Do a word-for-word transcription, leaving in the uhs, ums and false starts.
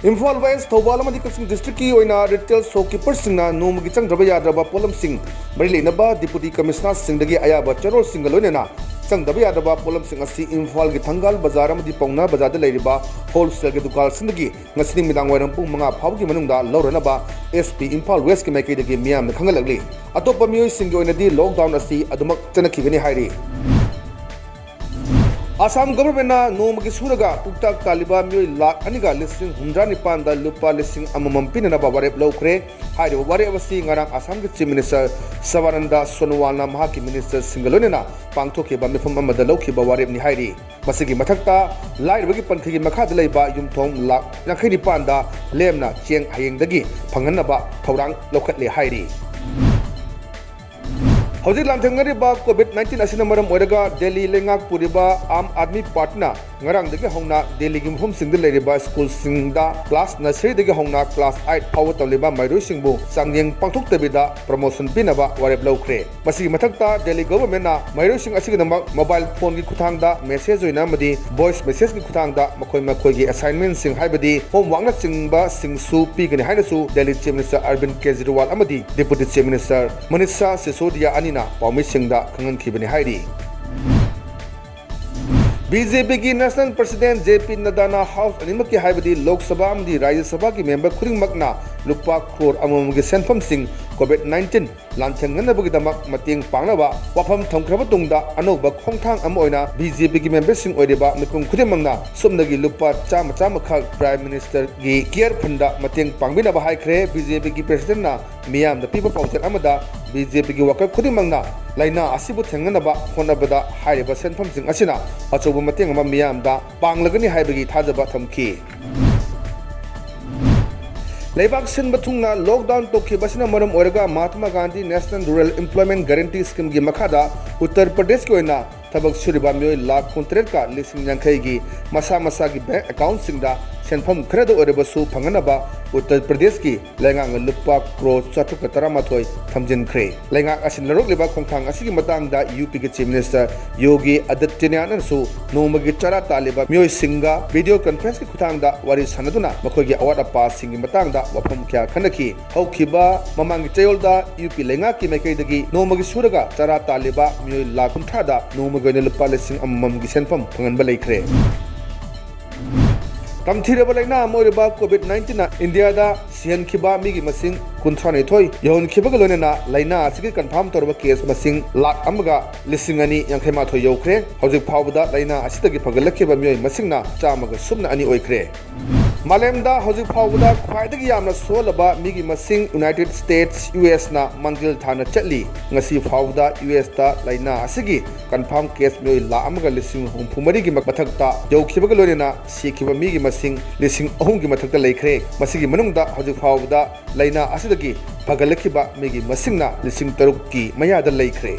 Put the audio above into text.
Imphal west, Thoubal ꯑꯃꯗꯤ ꯀꯛꯆꯤꯡ ꯗꯤꯁꯇ꯭ꯔꯤꯛꯀꯤ ꯑꯣꯏꯅ ꯔꯤꯇꯦꯜ ꯁꯣꯞꯀꯤꯄꯔꯁꯤꯡꯅ ꯅꯣꯡꯃꯒꯤ ꯆꯪꯗ꯭ꯔꯕ ꯌꯥꯗ꯭ꯔꯕ ꯄꯣꯠꯂꯝꯁꯤꯡ ꯃꯔꯤ ꯂꯩꯅꯕ ꯗꯤꯄꯨꯇꯤ ꯀꯃꯤꯁꯅꯔꯁꯤꯡꯗꯒꯤ ꯑꯌꯥꯕ ꯆꯦꯔꯣꯜꯁꯤꯡꯒ ꯂꯣꯏꯅꯅ ꯆꯪꯗꯕ ꯌꯥꯗ꯭ꯔꯕ ꯄꯣꯠꯂꯝꯁꯤꯡ ꯑꯁꯤ ꯏꯝꯐꯥꯜꯒꯤ ꯊꯪꯒꯥꯜ ꯕꯖꯥꯔ ꯑꯃꯗꯤ ꯄꯥꯎꯅꯥ ꯕꯖꯥꯔꯗ ꯂꯩꯔꯤꯕ ꯍꯣꯜꯁꯦꯜꯒꯤ ꯗꯨꯀꯥꯟꯁꯤꯡꯗꯒꯤ ꯉꯁꯤ ꯅꯨꯃꯤꯗꯥꯡ ꯋꯥꯏꯔꯝ ꯄꯨꯡ ꯃꯉꯥ ꯐꯥꯎꯕꯒꯤ ꯃꯅꯨꯡꯗ ꯂꯧꯔꯅꯕ ꯑꯦꯁ ꯄꯤ ꯏꯝꯐꯥꯜ ꯋꯦꯁꯀꯤ ꯃꯥꯏꯀꯩꯗꯒꯤ ꯃꯤꯌꯥꯝꯗ ꯈꯪꯍꯜꯂꯛꯂꯤ꯫ ꯑꯇꯣꯞꯄ ꯃꯤꯑꯣꯏꯁꯤꯡꯒꯤ ꯑꯣꯏꯅꯗꯤ ꯂꯣꯛꯗꯥꯎꯟ ꯑꯁꯤ ꯑꯗꯨꯃꯛ ꯆꯠꯅꯈꯤꯒꯅꯤ ꯍꯥꯏꯔꯤ꯫ ꯑꯁꯥꯝ ꯒꯚꯔꯟꯃꯦꯟꯠꯅ ꯅꯣꯡꯃꯒꯤ ꯁꯨꯔꯒ ꯄꯨꯛꯇꯥꯛ ꯇꯥꯜꯂꯤꯕ ꯃꯤꯑꯣꯏ ꯂꯥꯈ ꯑꯅꯤꯒ ꯂꯤꯁꯤꯡ ꯍꯨꯝꯗ꯭ꯔꯥ ꯅꯤꯄꯥꯟꯗ ꯂꯨꯄꯥ ꯂꯤꯁꯤꯡ ꯑꯃꯃꯝ ꯄꯤꯅꯅꯕ ꯋꯥꯔꯦꯞ ꯂꯧꯈ꯭ꯔꯦ꯫ ꯍꯥꯏꯔꯤꯕ ꯋꯥꯔꯦꯞ ꯑꯁꯤ ꯉꯔꯥꯡ ꯑꯁꯥꯝꯒꯤ ꯆꯤꯐ ꯃꯤꯅꯤꯁꯇꯔ ꯁꯔꯕꯥꯅꯟꯗ ꯁꯣꯅꯣꯋꯥꯜꯅ ꯃꯍꯥꯛꯀꯤ ꯃꯤꯅꯤꯁꯇꯔꯁꯤꯡꯒ ꯂꯣꯏꯅꯅ ꯄꯥꯡꯊꯣꯛꯈꯤꯕ ꯃꯤꯐꯝ ꯑꯃꯗ ꯂꯧꯈꯤꯕ ꯋꯥꯔꯦꯞꯅꯤ ꯍꯥꯏꯔꯤ꯫ ꯃꯁꯤꯒꯤ ꯃꯊꯛꯇ, ꯂꯥꯏꯔꯕꯒꯤ ꯄꯟꯊꯤꯒꯤ ꯃꯈꯥꯗ ꯂꯩꯕ ꯌꯨꯝꯊꯣꯡ ꯂꯥꯈ ꯌꯥꯡꯈꯩ ꯅꯤꯄꯥꯟꯗ ꯂꯦꯝꯅ ꯆꯦꯡ ꯍꯌꯦꯡꯗꯒꯤ ꯐꯪꯍꯟꯅꯕ ꯊꯧꯔꯥꯡ ꯂꯧꯈꯠꯂꯦ ꯍꯥꯏꯔꯤ꯫ ꯍꯧꯖꯤꯛ ꯂꯥꯟꯊꯦꯡꯅꯔꯤꯕ ꯀꯣꯚꯤꯗ ꯅꯥꯏꯟꯇꯤꯟ ꯑꯁꯤꯅ ꯃꯔꯝ ꯑꯣꯏꯔꯒ ꯗꯦꯜꯂꯤ ꯂꯩꯉꯥꯛ ꯄꯨꯔꯤꯕ ꯑꯥꯝ ꯑꯥꯗꯃꯤ ꯄꯥꯔꯇꯤꯅ ꯉꯔꯥꯡꯗꯒꯤ ꯍꯧꯅ ꯗꯦꯜꯂꯤꯒꯤ ꯃꯐꯝꯁꯤꯡꯗ ꯂꯩꯔꯤꯕ ꯁ꯭ꯀꯨꯜꯁꯤꯡꯗ ꯀ꯭ꯂꯥꯁ ꯅꯔꯁꯔꯤꯗꯒꯤ ꯍꯧꯅ ꯀ꯭ꯂꯥꯁ ꯑꯥꯏꯠ ꯐꯥꯎꯕ ꯇꯝꯂꯤꯕ ꯃꯍꯩꯔꯣꯏꯁꯤꯡꯕꯨ ꯆꯥꯡꯌꯦꯡ ꯄꯥꯡꯊꯣꯛꯇꯕꯤꯗ ꯄ꯭ꯔꯃꯣꯁꯟ ꯄꯤꯅꯕ ꯋꯥꯔꯦꯞ ꯂꯧꯈ꯭ꯔꯦ꯫ ꯃꯁꯤꯒꯤ ꯃꯊꯛꯇ, ꯗꯦꯜꯂꯤ ꯒꯚꯔꯟꯃꯦꯟꯠꯅ ꯃꯍꯩꯔꯣꯏꯁꯤꯡ ꯑꯁꯤꯒꯤꯗꯃꯛ ꯃꯣꯕꯥꯏꯜ ꯐꯣꯟꯒꯤ ꯈꯨꯠꯊꯥꯡꯗ ꯃꯦꯁꯦꯖ ꯑꯣꯏꯅ ꯑꯃꯗꯤ ꯚꯣꯏꯁ ꯃꯦꯁꯦꯖꯀꯤ ꯈꯨꯠꯊꯥꯡꯗ ꯃꯈꯣꯏ ꯃꯈꯣꯏꯒꯤ ꯑꯦꯁꯥꯏꯟꯃꯦꯟꯠꯁꯤꯡ, ꯍꯥꯏꯕꯗꯤ ꯍꯣꯝꯋꯥꯔꯛꯅꯆꯤꯡꯕꯁꯤꯡꯁꯨ ꯄꯤꯒꯅꯤ ꯍꯥꯏꯅꯁꯨ ꯗꯦꯜꯂꯤ ꯆꯤꯐ ꯃꯤꯅꯤꯁꯇꯔ ꯑꯔꯕꯤꯟꯗ ꯀꯦꯖꯔꯤꯋꯥꯜ ꯑꯃꯗꯤ ꯗꯤꯄꯨꯇꯤ ꯆꯤꯐ ꯃꯤꯅꯤꯁꯇꯔ ꯃꯅꯤꯁꯥ ꯁꯤꯁꯣꯗꯤꯌꯥ ꯑꯅꯤꯅ ꯄꯥꯎꯃꯤꯁꯤꯡꯗ ꯈꯪꯍꯟꯈꯤꯕꯅꯤ ꯍꯥꯏꯔꯤ꯫ ꯕꯤ ꯖꯦ ꯄꯤꯒꯤ ꯅꯦꯁꯅꯦꯜ ꯄ꯭ꯔꯁꯤꯗꯦꯟꯠ ꯖꯦ ꯄꯤ ꯅꯗ꯭ꯗꯥꯅ ꯍꯥꯎꯁ ꯑꯅꯤꯃꯛꯀꯤ, ꯍꯥꯏꯕꯗꯤ ꯂꯣꯛ ꯁꯚꯥ ꯑꯃꯗꯤ ꯔꯥꯖ꯭ꯌ ꯁꯚꯥꯒꯤ ꯃꯦꯝꯕꯔ ꯈꯨꯗꯤꯡꯃꯛꯅ ꯂꯨꯄꯥ ꯀ꯭ꯔꯣꯔ ꯑꯃꯃꯝꯒꯤ ꯁꯦꯟꯐꯝꯁꯤꯡ ꯀꯣꯚꯤꯗ ꯅꯥꯏꯟꯇꯤꯟ ꯂꯥꯟꯊꯦꯡꯅꯅꯕꯒꯤꯗꯃꯛ ꯃꯇꯦꯡ ꯄꯥꯡꯅꯕ ꯋꯥꯐꯝ ꯊꯝꯈ꯭ꯔꯕ ꯇꯨꯡꯗ, ꯑꯅꯧꯕ ꯈꯣꯡꯊꯥꯡ ꯑꯃ ꯑꯣꯏꯅ ꯕꯤ ꯖꯦ ꯄꯤꯒꯤ ꯃꯦꯝꯕꯔꯁꯤꯡ ꯑꯣꯏꯔꯤꯕ ꯃꯤꯄꯨꯝ ꯈꯨꯗꯤꯡꯃꯛꯅ ꯁꯨꯞꯅꯒꯤ ꯂꯨꯄꯥ ꯆꯥꯝꯃ ꯆꯥꯝꯃꯈꯛ ꯄ꯭ꯔꯥꯏꯝ ꯃꯤꯅꯤꯁꯇꯔꯒꯤ ꯀꯤꯌꯔ ꯐꯟꯗ ꯃꯇꯦꯡ ꯄꯥꯡꯕꯤꯅꯕ ꯍꯥꯏꯈ꯭ꯔꯦ꯫ ꯕꯤ ꯖꯦ ꯄꯤꯒꯤ ꯄ꯭ꯔꯁꯤꯗꯦꯟꯠꯅ ꯃꯤꯌꯥꯝꯗ ꯄꯤꯕ ꯄꯥꯎꯖꯦꯜ ꯑꯃꯗ, ꯕꯤ ꯖꯦ ꯄꯤꯒꯤ ꯋꯥꯀꯔ ꯈꯨꯗꯤꯡꯃꯛꯅ ꯂꯥꯏꯅꯥ ꯑꯁꯤꯕꯨ ꯊꯦꯡꯅꯅꯕ ꯍꯣꯠꯅꯕꯗ ꯍꯥꯏꯔꯤꯕ ꯁꯦꯟꯐꯝꯁꯤꯡ ꯑꯁꯤꯅ ꯑꯆꯧꯕ ꯃꯇꯦꯡ ꯑꯃ ꯃꯤꯌꯥꯝꯗ ꯄꯥꯡꯂꯒꯅꯤ ꯍꯥꯏꯕꯒꯤ ꯊꯥꯖꯕ ꯊꯝꯈꯤ꯫ ꯂꯩꯕꯥꯛ ꯁꯤꯟꯕ ꯊꯨꯡꯅ ꯂꯣꯛꯗꯥꯎꯟ ꯇꯧꯈꯤꯕ ꯑꯁꯤꯅ ꯃꯔꯝ ꯑꯣꯏꯔꯒ Mahatma Gandhi national rural employment guarantee ꯁ꯭ꯀꯤꯝꯒꯤ ꯃꯈꯥꯗ ꯎꯠꯇꯔ ꯄ꯭ꯔꯗꯦꯁꯀꯤ ꯑꯣꯏꯅ ꯊꯕꯛ ꯁꯨꯔꯤꯕ ꯃꯤꯑꯣꯏ ꯂꯥꯈ ꯀꯨꯟꯇꯔꯦꯠꯀ ꯂꯤꯁꯤꯡ ꯌꯥꯡꯈꯩꯒꯤ ꯃꯁꯥ ꯃꯁꯥꯒꯤ ꯕꯦꯡꯛ ꯑꯦꯀꯥꯎꯟꯠꯁꯤꯡꯗ ꯁꯦꯟꯐꯝ ꯈꯔꯗ ꯑꯣꯏꯔꯕꯁꯨ ꯐꯪꯍꯟꯅꯕ ꯎꯠꯇꯔ ꯄ꯭ꯔꯗꯦꯁꯀꯤ ꯂꯩꯉꯥꯛꯅ ꯂꯨꯄꯥ ꯀ꯭ꯔꯣꯔ ꯆꯥꯇ꯭ꯔꯨꯛꯀ ꯇꯔꯥꯃꯥꯊꯣꯏ ꯊꯝꯖꯤꯟꯈ꯭ꯔꯦ꯫ ꯂꯩꯉꯥꯛ ꯑꯁꯤꯅ ꯂꯧꯔꯛꯂꯤꯕ ꯈꯣꯡꯊꯥꯡ ꯑꯁꯤꯒꯤ ꯃꯇꯥꯡꯗ UP ꯒꯤ Chief Minister ꯌꯣꯒꯤ ꯑꯥꯗꯤꯇ꯭ꯌꯅꯥꯊꯅꯁꯨ ꯅꯣꯡꯃꯒꯤ ꯆꯔꯥ ꯇꯥꯜꯂꯤꯕ ꯃꯤꯑꯣꯏꯁꯤꯡꯒ video conference ꯀꯤ ꯈꯨꯠꯊꯥꯡꯗ ꯋꯥꯔꯤ ꯁꯥꯟꯅꯗꯨꯅ ꯃꯈꯣꯏꯒꯤ ꯑꯋꯥꯠ ꯑꯄꯥꯁꯤꯡꯒꯤ ꯃꯇꯥꯡꯗ ꯋꯥꯐꯝ ꯀꯌꯥ ꯈꯟꯅꯈꯤ꯫ ꯍꯧꯈꯤꯕ ꯃꯃꯥꯡꯒꯤ ꯆꯌꯣꯜꯗ UP ꯂꯩꯉꯥꯛꯀꯤ ꯃꯥꯏꯀꯩꯗꯒꯤ ꯅꯣꯡꯃꯒꯤ ꯁꯨꯔꯒ ꯆꯔꯥ ꯇꯥꯜꯂꯤꯕ ꯃꯤꯑꯣꯏ ꯂꯥꯈ ꯀꯨꯟꯊ꯭ꯔꯥꯗ ꯅꯣꯡꯃꯒꯤ ꯑꯣꯏꯅ ꯂꯨꯄꯥ ꯂꯤꯁꯤꯡ ꯑꯃꯃꯝꯒꯤ ꯁꯦꯟꯐꯝ ꯐꯪꯍꯟꯕ ꯂꯩꯈ꯭ꯔꯦ꯫ ꯇꯝꯊꯤꯔꯕ ꯂꯥꯏꯅꯥ ꯑꯃ ꯑꯣꯏꯔꯤꯕ COVID nineteen ꯅ ꯏꯟꯗꯤꯌꯥꯗ ꯁꯤꯍꯟꯈꯤꯕ ꯃꯤꯒꯤ ꯃꯁꯤꯡ ꯀꯨꯟꯊ꯭ꯔꯥ ꯅꯤꯊꯣꯏ ꯌꯧꯍꯟꯈꯤꯕꯒ ꯂꯣꯏꯅꯅ ꯂꯥꯏꯅꯥ ꯑꯁꯤꯒꯤ confirm ꯇꯧꯔꯕ case ꯃꯁꯤꯡ ꯂꯥꯈ ꯑꯃꯒ ꯂꯤꯁꯤꯡ ꯑꯅꯤ ꯌꯥꯡꯈꯩ ꯃꯥꯊꯣꯏ ꯌꯧꯈ꯭ꯔꯦ꯫ ꯍꯧꯖꯤꯛ ꯐꯥꯎꯕꯗ ꯂꯥꯏꯅꯥ ꯑꯁꯤꯗꯒꯤ ꯐꯒꯠꯂꯛꯈꯤꯕ ꯃꯤꯑꯣꯏ ꯃꯁꯤꯡꯅ ꯆꯥꯝꯃꯒ ꯁꯨꯞꯅ ꯑꯅꯤ ꯑꯣꯏꯈ꯭ꯔꯦ꯫ ꯃꯥꯂꯦꯝꯗ ꯍꯧꯖꯤꯛ ꯐꯥꯎꯕꯗ ꯈ꯭ꯋꯥꯏꯗꯒꯤ ꯌꯥꯝꯅ ꯁꯣꯛꯍꯜꯂꯕ ꯃꯤꯒꯤ ꯃꯁꯤꯡ United States, US ꯅ ꯃꯥꯡꯖꯤꯜ ꯊꯥꯅ ꯆꯠꯂꯤ꯫ ꯉꯁꯤ ꯐꯥꯎꯕꯗ US ꯇ ꯂꯥꯏꯅꯥ ꯑꯁꯤꯒꯤ confirm case ꯃꯤꯑꯣꯏ ꯂꯥꯈ ꯑꯃꯒ ꯂꯤꯁꯤꯡ ꯍꯨꯝꯐꯨ ꯃꯔꯤꯒꯤ ꯃꯊꯛꯇ ꯌꯧꯈꯤꯕꯒ ꯂꯣꯏꯅꯅ ꯁꯤꯈꯤꯕ ꯃꯤꯒꯤ ꯃꯁꯤꯡ ꯂꯤꯁꯤꯡ ꯑꯍꯨꯝꯒꯤ ꯃꯊꯛꯇ ꯂꯩꯈ꯭ꯔꯦ꯫ ꯃꯁꯤꯒꯤ ꯃꯅꯨꯡꯗ ꯍꯧꯖꯤꯛ ꯐꯥꯎꯕꯗ ꯂꯥꯏꯅꯥ ꯑꯁꯤꯗꯒꯤ ꯐꯒꯠꯂꯛꯈꯤꯕ ꯃꯤꯒꯤ ꯃꯁꯤꯡꯅ ꯂꯤꯁꯤꯡ ꯇꯔꯨꯛꯀꯤ ꯃꯌꯥꯗ ꯂꯩꯈ꯭ꯔꯦ꯫